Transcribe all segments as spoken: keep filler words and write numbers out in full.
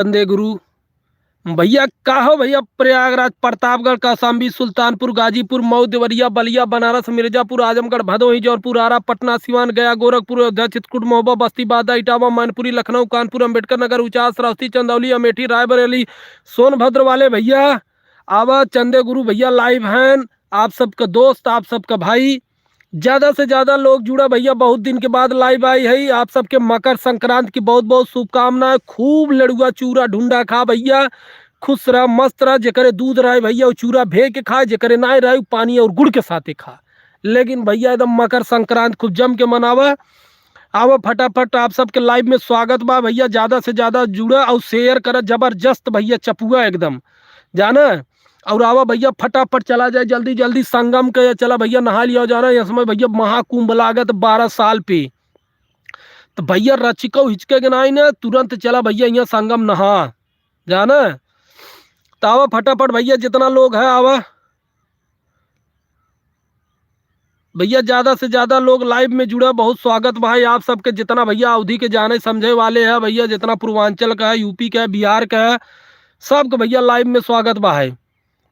चंदे गुरु। भैया का हो भैया, प्रयागराज, प्रतापगढ़, कौशाम्बी, सुल्तानपुर, गाजीपुर, मऊ, देवरिया, बलिया, बनारस, मिर्जापुर, आजमगढ़, भदोही, जौनपुर, आरा, पटना, सिवान, गया, गोरखपुर, अयोध्या, चित्रकूट, महोबा, बस्ती, बांदा, इटावा, मैनपुरी, लखनऊ, कानपुर, अम्बेडकर नगर, उचास, श्रावस्ती, चंदौली, अमेठी, रायबरेली, सोनभद्र वाले भैया, आवा चंदे गुरु भैया live हैं, आप सबका दोस्त, आप सबका भाई, ज्यादा से ज्यादा लोग जुड़ा भैया, बहुत दिन के बाद live आई है। आप सबके मकर संक्रांति की बहुत बहुत शुभकामनाएं। खूब लड़ुआ चूरा ढुंडा खा भैया, खुश रह, मस्त रह। जेकरे दूध रहे भैया, वो चूरा भे के खाए, जेकरे नाय रहे, वो पानी और गुड़ के साथे खा। लेकिन भैया, एकदम मकर संक्रांति खूब जम के मनावा। आवा फटाफट, आप सबके live में स्वागत बा भैया। ज्यादा से ज्यादा जुड़ा और share करा, जबरदस्त भैया, चपुआ एकदम, जाना। और आवा भैया, फटाफट चला जाए जल्दी जल्दी संगम के, चला भैया नहा लिया, जाना। यह समय भैया महाकुंभ लागत बारह साल पे, तो भैया रचिको हिचके के नाई ना, तुरंत चला भैया यहाँ संगम नहा, जाना। तो आवा फटाफट भैया, जितना लोग है आवा। भैया, ज्यादा से ज्यादा लोग live में जुड़ा, बहुत स्वागत बा है आप सबके। जितना भैया अवधी के जाने समझे वाले हैं भैया, जितना पूर्वांचल का है, यूपी का है, बिहार का है, सबके भैया live में स्वागत बा है,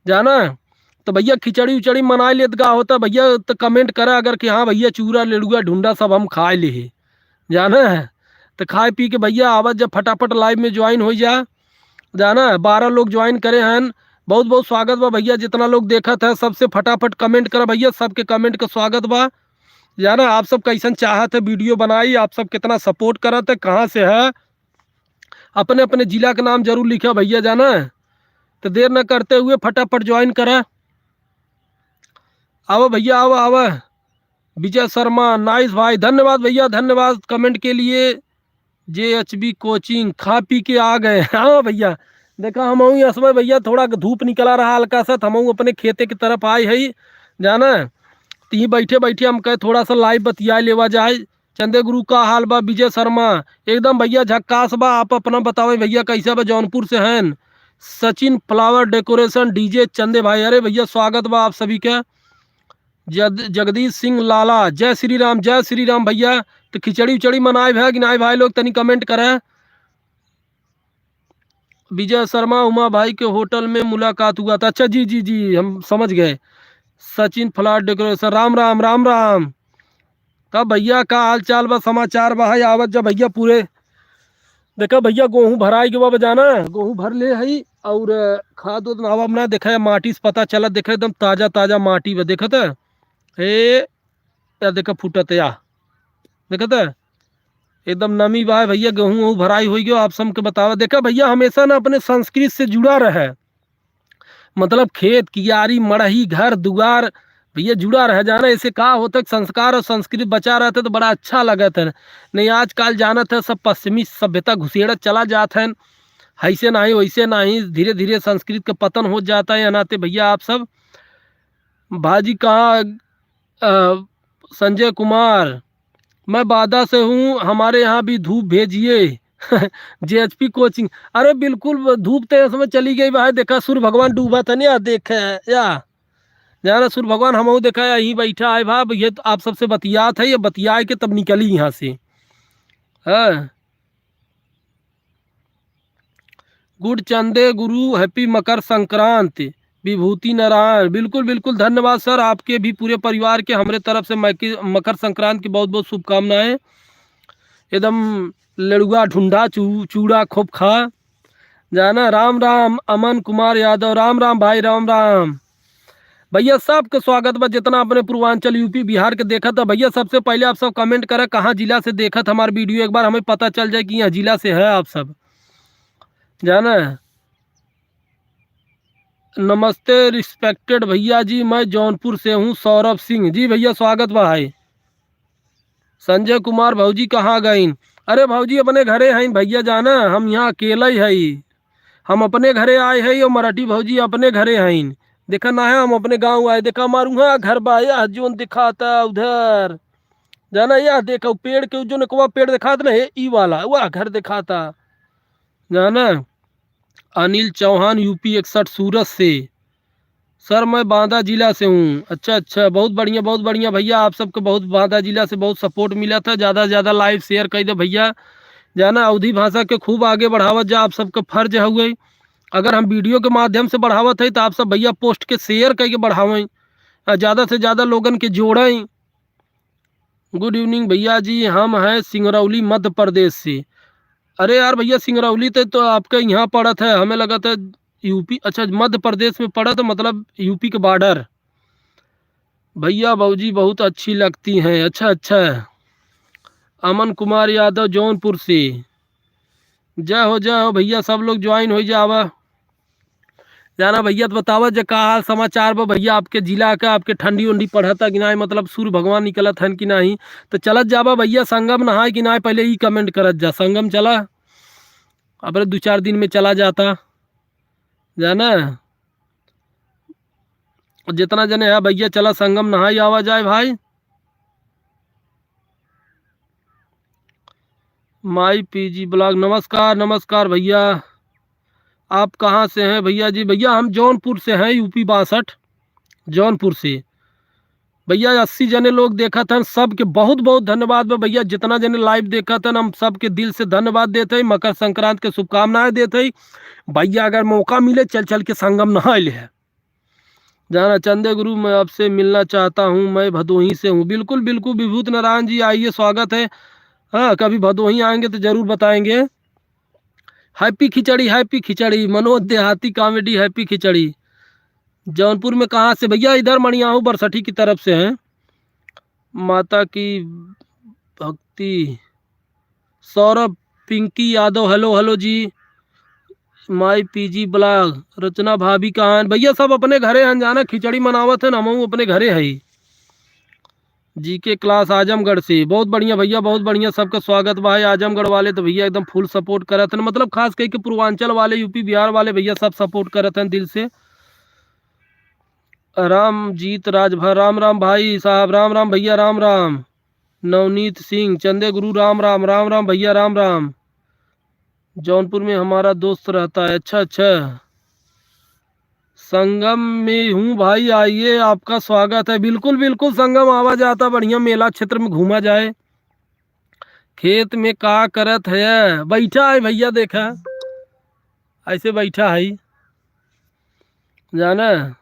जाना। तो भैया, खिचड़ी उचड़ी मनाए लेत का होता भैया, तो comment करा अगर कि हाँ भैया, चूरा, लड़ुआ, ढुंडा सब हम खाए ले है, जाना है। तो खाए पी के भैया, आवा जब फटाफट live में join हो जा, जाना, बारह लोग join करे हैं। बहुत बहुत स्वागत बा भैया, जितना लोग देखत है, सबसे फटाफट comment करा भैया, सबके comment का स्वागत बा। जाना, आप सब कैसन चाहत है video बनाई, आप सब कितना support करत है, कहाँ से है, अपने अपने जिला के नाम जरूर लिखा भैया, जाना। तो देर न करते हुए फटाफट join करा। आवा भैया, आवा, आवा। विजय शर्मा, nice भाई, धन्यवाद भैया, धन्यवाद comment के लिए। जे एच बी कोचिंग खा पी के आ गए। हाँ भैया, देखा, हमहू असमय भैया, थोड़ा धूप निकला रहा हल्का सा, तो हमहू अपने खेते की तरफ आए है, जाना। तो यहीं बैठे बैठे हम कहे, थोड़ा सा live बतिया लेवा जाए। चंदे गुरु, का हाल बा? विजय शर्मा, एकदम भैया झक्कास बा। आप अपना बतावे भैया, कैसा बा? जौनपुर से हैं। सचिन flower decoration, डीजे चंदे भाई, अरे भैया, स्वागत बा आप सभी का। जद-, जगदीश सिंह लाला, जय श्री राम, जय श्री राम भैया। तो खिचड़ी उचड़ी मनाए भैया कि नाई भाई लोग, तनी comment करें। विजय शर्मा, उमा भाई के होटल में मुलाकात हुआ था। अच्छा, जी, जी, जी, हम समझ गए। सचिन flower decoration, राम राम, राम राम। तब भैया, का हाल चाल बा, समाचार बा है? आवत जा भैया पूरे। देखा भैया, गोहूँ भराई के बा, जाना, गोहूँ भर ले है और खाद उद नावा ना देखा है, माटी से पता चला, देखा एकदम ताजा ताजा माटी बा, देखत है। ए, या देखा फूटत या, देखत है, एकदम नमी बा है भैया, गेहूँ वहूँ भराई होई गयो। आप सबके बतावा, देखा भैया, हमेशा ना अपने संस्कृति से जुड़ा रहे, मतलब खेत कियारी, मड़ही, घर दुआर, भैया जुड़ा रहे, जाना। ऐसे का होता है, संस्कार और संस्कृति बचा रहता है तो बड़ा अच्छा लगत है। नहीं, आजकल जानत है, सब पश्चिमी सभ्यता घुसेड़त चला जात है, ऐसे नहीं, वैसे नहीं, धीरे धीरे संस्कृति का पतन हो जाता है। या नाते भैया, आप सब, भाजी कहाँ, अ, संजय कुमार, मैं बांदा से हूँ, हमारे यहाँ भी धूप भेजिए। जे एच पी कोचिंग, अरे बिल्कुल, ब-, धूप तो इस समय चली गई भाई। देखा, सूर्य भगवान डूबा था ना, देखे या, जाना, सूर्य भगवान हमहू देखा, यहीं बैठा है भाई। ये तो आप सबसे बतियात है, ये बतियाए के तब निकली यहाँ से। हाँ, गुड चंदे गुरु, happy मकर संक्रांति। विभूति नारायण, बिल्कुल बिल्कुल, धन्यवाद सर, आपके भी पूरे परिवार के हमरे तरफ से मकी-, मकर संक्रांति की बहुत बहुत शुभकामनाएं। एकदम लड़ुआ ढुंढा चू-, चूड़ा खूब खा, जाना। राम राम अमन कुमार यादव, राम राम भाई, राम राम। भैया, सबके स्वागत बा, जितना अपने पूर्वांचल, यूपी, बिहार के देखत है। भैया, सबसे पहले आप सब comment करा, कहाँ जिला से देखत हमार video, एक बार हमें पता चल जाए कि यहाँ जिला से है आप सब, जाना। नमस्ते respected भैया जी, मैं जौनपुर से हूँ, सौरभ सिंह। जी भैया, स्वागत बा है। संजय कुमार, भौजी कहाँ गईन? अरे भौजी अपने घरे हईन भैया, जाना, हम यहाँ अकेले ही हई। हम अपने घरे आए हई और मराठी भौजी अपने घरे हईन। देखा ना है, हम अपने गाँव आए, देखा हमार उहाँ घर बा, यह जोन दिखाता उधर, जाना, यह देखा पेड़ के, जो नकवा पेड़ दिखात ना है, ई वाला, वह घर दिखाता, जाना। अनिल चौहान, यूपी इकसठ सूरत से। सर, मैं बांदा जिला से हूँ। अच्छा, अच्छा, बहुत बढ़िया, बहुत बढ़िया भैया, आप सबके बहुत बांदा जिला से बहुत support मिला था। ज़्यादा से ज़्यादा live share कर दे भैया, जाना, अवधी भाषा के खूब आगे बढ़ावत जा, आप सबका फर्ज हउए। अगर हम वीडियो के माध्यम से बढ़ावत है तो आप सब भैया पोस्ट के शेयर करके बढ़ावें, आ, ज़्यादा से ज़्यादा लोगन के जोड़ें। गुड इवनिंग भैया जी, हम हैं सिंगरौली मध्य प्रदेश से। अरे यार भैया, सिंगरौली तो, तो आपके यहाँ पड़त है, हमें लगत है यूपी, अच्छा, मध्य प्रदेश में पड़त है, मतलब यूपी के बॉर्डर। भैया भौजी बहुत अच्छी लगती हैं। अच्छा, अच्छा। अमन कुमार यादव जौनपुर से। जय हो, जय हो भैया, सब लोग ज्वाइन हो जावा। जाना भैया, तो बतावा जे का हाल समाचार बा भैया, आपके जिला का, आपके ठंडी उंडी पड़ता कि नाहीं, मतलब सूर्य भगवान निकलत हन कि नाहीं। तो चलत जाबा भैया संगम नहाए कि नाहीं, पहले ई कमेंट करत जा। संगम चला, अब दो चार दिन में चला जाता, जाना। जितना जने है भैया, चला संगम नहाई आवा जाए भाई। माई पीजी ब्लॉग, नमस्कार, नमस्कार भैया। आप कहाँ से हैं भैया जी? भैया हम जौनपुर से हैं, यूपी बासठ, जौनपुर से। भैया अस्सी जने लोग देखत हन, सबके बहुत बहुत धन्यवाद बा भैया। जितना जने लाइव देखत हन, हम सबके दिल से धन्यवाद देत हई, मकर संक्रांत के शुभकामनाएं देत हई। भैया अगर मौका मिले, चल चल के संगम नहाए ले है। जाना चंदे गुरु, मैं आपसे मिलना चाहता हूँ, मैं भदोही से हूँ। बिल्कुल बिल्कुल विभूत नारायण जी, आइए, स्वागत है। हाँ, कभी भदोही आएंगे तो जरूर बताएंगे। हैप्पी खिचड़ी, हैप्पी खिचड़ी, मनोज देहाती कॉमेडी, हैप्पी खिचड़ी। जौनपुर में कहाँ से भैया? इधर मणियाहू बरसठी की तरफ से हैं। माता की भक्ति। सौरभ, पिंकी यादव, हेलो हेलो जी। माई पीजी ब्लॉग, रचना भाभी कहाँ हैं? भैया सब अपने घरे हैं, जाना खिचड़ी मनावत हैं, हमहू अपने घरे हई। जीके क्लास आजमगढ़ से, बहुत बढ़िया भैया, बहुत बढ़िया, सबका स्वागत बा है आजमगढ़ वाले। तो भैया एकदम फुल सपोर्ट करत हैं, मतलब खास करके पूर्वांचल वाले, यूपी बिहार वाले भैया सब सपोर्ट करत हैं दिल से। रामजीत राजभर, राम राम भाई साहब, राम राम भैया, राम राम। नवनीत सिंह, चंदे गुरु, राम राम, राम राम भैया, राम राम। जौनपुर में हमारा दोस्त रहता है। अच्छा, अच्छा। संगम में हूँ भाई, आइए, आपका स्वागत है। बिल्कुल, बिल्कुल संगम आवा जाता, बढ़िया मेला क्षेत्र में घूमा जाए। खेत में का करत है? बैठा है भैया, देखा, ऐसे बैठा है, जाना।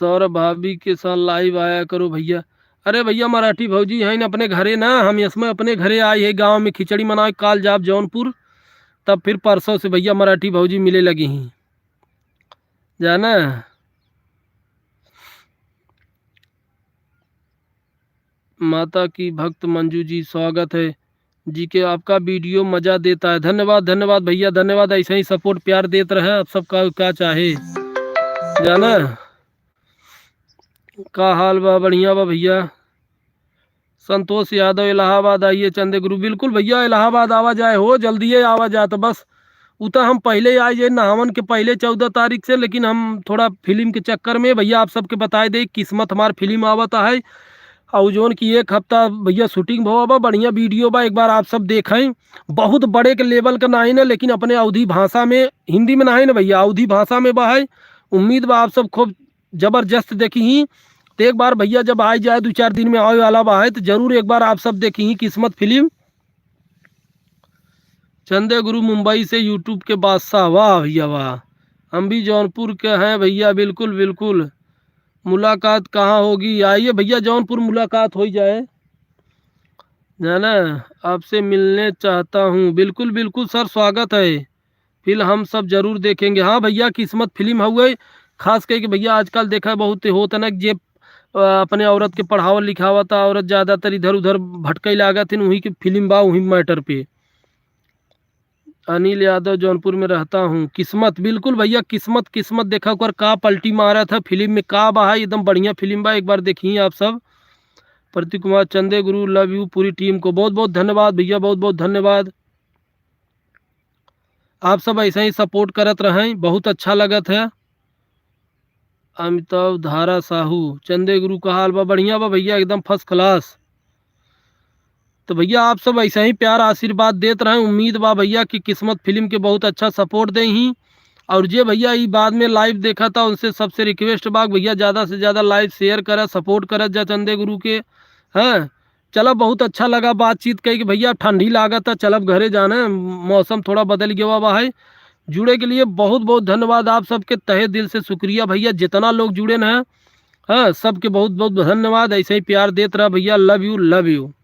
सौरभ भाभी के साथ लाइव आया करो भैया। अरे भैया, मराठी भौजी हैं अपने घरे ना, हम इसमें अपने घरे आई है गांव में खिचड़ी मनाए, काल जाब जौनपुर, तब फिर परसों से भैया मराठी भौजी मिले लगी हैं, जाना। माता की भक्त मंजू जी, स्वागत है। जीके आपका वीडियो मजा देता है। धन्यवाद, धन्यवाद भैया, धन्यवाद। ऐसे ही सपोर्ट प्यार देत रहे, आप सबका का चाहे, जाना। का हाल बा? बढ़िया बा भैया। संतोष यादव, इलाहाबाद आइए चंदे गुरु। बिल्कुल भैया, इलाहाबाद आवा जाए हो, जल्दी ही आवा जाए। तो बस उता हम पहले ही आए जाए नहावन के पहले चौदह तारीख से, लेकिन हम थोड़ा फिल्म के चक्कर में भैया आप सबके बताए दे, किस्मत हमार फिल्म आवता है। और जौन की एक हफ्ता भैया शूटिंग भवा बा, बढ़िया वीडियो बा, एक बार आप सब देखें। बहुत बड़े के लेवल का नाहीं ना, लेकिन अपने अवधी भाषा में, हिंदी में नाहीं ना भैया, अवधी भाषा में बा है। उम्मीद बा आप सब खूब जबरदस्त देखी ही। तो एक बार भैया जब आ जाए, दो चार दिन में आवे वाला बा है, तो जरूर एक बार आप सब देखी ही किस्मत फिल्म। चंदे गुरु मुंबई से YouTube के बादशाह, वाह भैया वाह। हम भी जौनपुर के हैं भैया, बिल्कुल बिल्कुल। मुलाकात कहाँ होगी? आइए भैया, जौनपुर मुलाकात हो जाए, जाना, आपसे मिलने चाहता हूँ। बिल्कुल बिल्कुल सर, स्वागत है। फिल्म हम सब जरूर देखेंगे। हाँ भैया, किस्मत फिल्म हउए। खास करके भैया आजकल देखा बहुत होत है ना कि जे, अ, अपने औरत के पढ़ावत लिखावत, औरत ज़्यादातर इधर उधर भटके लागत है, वहीं के फिल्म बा, वहीं मैटर पे। अनिल यादव जौनपुर में रहता हूँ। किस्मत, बिल्कुल भैया, किस्मत, किस्मत देखा ओकर का पलटी मारत है, फिल्म में का बा है, एकदम बढ़िया फिल्म बा, एक बार देखिए आप सब। प्रतीक कुमार चंदे गुरु, लव यू पूरी टीम को, बहुत बहुत धन्यवाद भैया, बहुत बहुत धन्यवाद। आप सब ऐसे ही सपोर्ट करत रहें, बहुत अच्छा लगत है। अमिताभ धारा साहू, चंदे गुरु का हाल बा? बढ़िया बा भैया, एकदम फर्स्ट क्लास। तो भैया आप सब ऐसे ही प्यार आशीर्वाद देत रहें। उम्मीद बा भैया कि किस्मत फिल्म के बहुत अच्छा सपोर्ट दे ही। और जे भैया ई बाद में लाइव देखा था, उनसे सबसे रिक्वेस्ट बा भैया ज़्यादा से ज़्यादा लाइव शेयर करा, सपोर्ट करा जा चंदे गुरु के। हाँ, चला, बहुत अच्छा लगा बातचीत कई कि भैया ठंडी लागत है, चलब घरे जाने, मौसम थोड़ा बदल गया बा है। जुड़े के लिए बहुत बहुत धन्यवाद आप सबके, तहे दिल से शुक्रिया भैया, जितना लोग जुड़े न हैं, हाँ, सबके बहुत बहुत धन्यवाद। ऐसे ही प्यार देत रहा भैया, love you, love you।